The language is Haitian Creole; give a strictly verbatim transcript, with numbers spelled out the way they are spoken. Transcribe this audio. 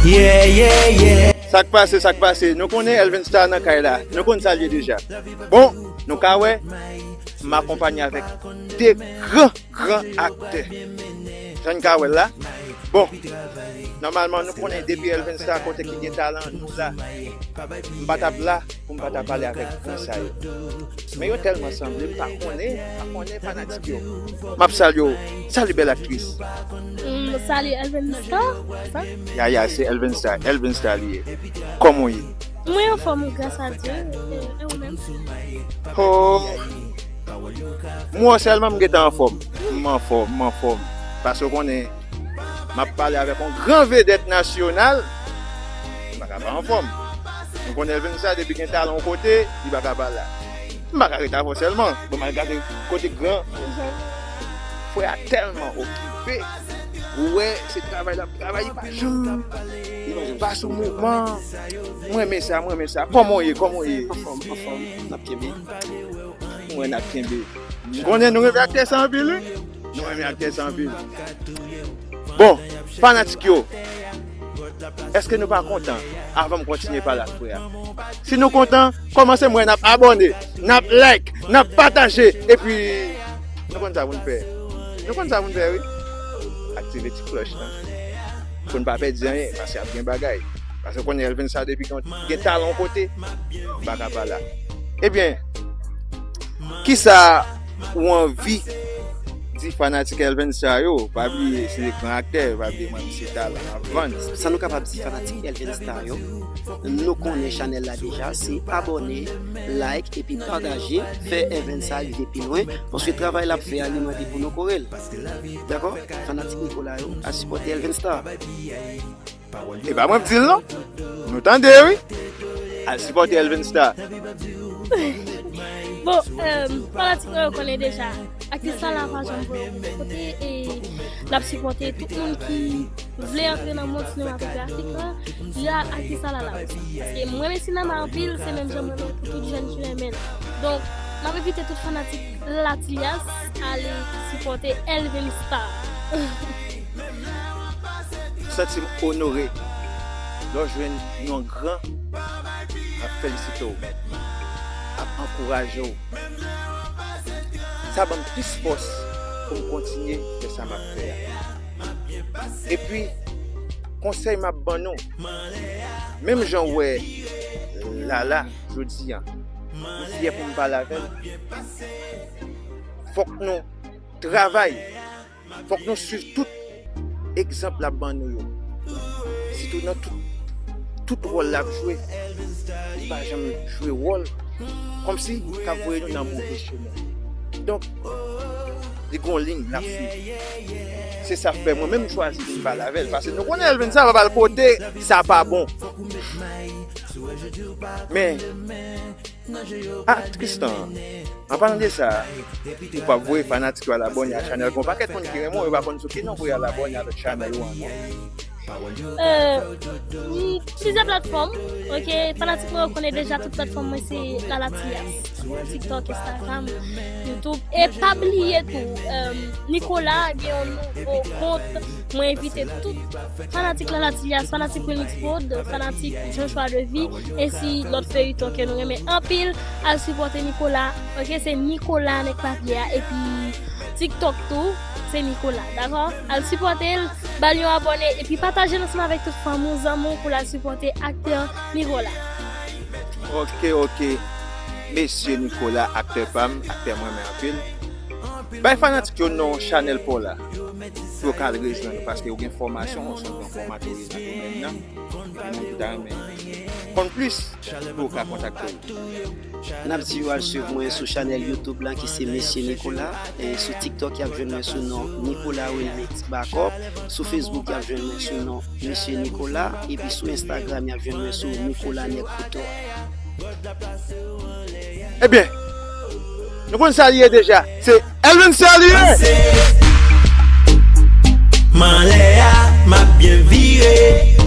Yeah, yeah, yeah. Sa k pase, sa k pase? Nou konnen Elvin Star nan kay la. Nou konn sa l ye deja. Bon, nou ka wè, m akonpanye avèk de gran, gran aktè. Jan n ka wè l la. Bon, nòmalman, nou konnen depi Elvin Star kote ki gen talan, nou la. M pa t ap la pou m pa ta pale avèk gran sa yo. Men yo tèlman sanble, m pa konnen, m pa konnen fanatik yo. M ap salye w. Salut, belle actrice. Mm, salut, Elvin Star, sa? Ya, ya, se Elvin Star. Elvin Star li ye. Kòman w ye? Mwen anfòm, gras a Dye. E, e ou menm? Oh. Mwen sèlman m gentan anfòm. M anfòm, m anfòm. Paske w konnen, m ap pale avèk yon gran vedèt nasyonal. M pa ka pa anfòm. Nou konnen Elvin Star depi gen talan yon kote, li pa ka pa la. M pa ka ret avè w sèlman. Bon, m al gade kote gran. Frè a tèlman okipe. Ou wè, se travay l ap travay, li pa janm. Li pa sou mouvman. Mwen renmen sa, mwen renmen sa. Kòman w ye, kòman w ye? Anfòm, anfòm. N ap kenbe. Mwen n ap kenbe. M konnen nou renmen aktè sa anpil, wi. Nou renmen aktè sa anpil. Bon, fanatik yo, èske nou pa kontan? Avan m kontinye pale ak frè a. Si nou kontan, kòmanse mwen n ap abòne, n ap like, n ap pataje, epi nou konn sa pou n fè. Nou konn sa pou n fè, wi. Aktive ti klòch lan. Pou n pa pèdi anyen, paske ap gen bagay. Paske konnen Elvin Star depi gen, gen talan yon kote, m pa ka pa la. Ebyen, kisa ou anvi di fanatik Elvin Star yo? Pa bliye, se gran aktè, pa bliye mwen, misye talan ap vann. Sa nou kapab di fanatik Elvin Star yo, nou konnen chanèl la deja, se abòne, like, epi pataje, fè Elvin Star rive pi lwen, paske travay l ap fè a, li mande pou nou kore l. Dakò? Fanatik Nicolas yo, al sipòte Elvin Star. E pa mwen k di l non. Nou tande, wi. Al sipòte Elvin Star. Bon, euh, fanatik mwen yo konnen deja. Aktris la la pa janm voye yon kote e l ap sipòte tout moun ki vle antre nan mond sinematografik la. Li a aktris la la la. Paske mwen renmen sinema anpil, se menm jan mwen renmen pou tout jèn ki renmen l. Donk, m ap envite tout fanatik Latilyas ale sipòte Elvin Star. Santi m onore lè w jwenn yon gran ap felisite w, ap ankouraje w. Sa ban m plis fòs pou m kontinye fè sa m ap fè a. Epi, konsèy m ap ban nou, menm jan w wè Lala jodi a, m fyè pou m pale avè l. Fòk nou travay. Fòk nou swiv tout egzanp l ap ban nou yo. Sitou nan tout, tout wòl l ap jwe. Li pa janm jwe wòl kòmsi k ap voye nou nan move chemen. Donk, li gon liy l ap swiv. Se sa k fè mwen menm m chwazi vin pale avè l. Paske nou konnen Elvin Star pa al kote sa pa bon. Men, ah, Tristan, an palan de sa, ou p ap voye fanatik yo al abòne a chanèl. Gon pakèt moun ki renmen w, yo pa konn sou ki non pou y al abòne avèk chanèl ou an non. Euh, m plizyè platfòm. Ok, fanatik mwen yo konnen deja tout platfòm mwen se Lala Tias. TikTok, Instagram, YouTube. E pa bliye tou, euh, Nicolas gen yon nouvo kont. Mwen envite tout fanatik Lala Tias, fanatik Wilmix Prod, fanatik Joshua Levy, ensi lòt feyiton ke nou renmen anpil, al sipòte Nicolas. Ok, se Nicolas nèg papye a, epi TikTok tou, se Nicolas, dakò? Al sipòte l, ba l yon abòne, epi pataje l ansanm avèk tout fanmi w, zanmi w pou l al sipòte aktè Nicolas. Ok, ok. Mesye Nicolas, aktè pa m, aktè mwen renmen anpil. Bay fanatik yo non chanèl pa w la. Pou yo ka al rejwenn ou, paske ou gen fòmasyon, ou se yon gran fòmatè nan domèn nan. E moun ki ta renmen konn plis, pou yo ka kontakte w. N ap di yo al swiv mwen sou chanèl YouTube la ki se Mesye Nicolas. E sou TikTok, y ap jwenn mwen sou non Nicolas Wilmix Backup. Sou Facebook, y ap jwenn mwen sou non Mesye Nicolas. Epi sou Instagram, y ap jwenn mwen sou Nicolas Nèg Kouto. Ebyen, nou konn sa li ye deja. Se Elvin Star li ye. M anlè a, m ap byen vire.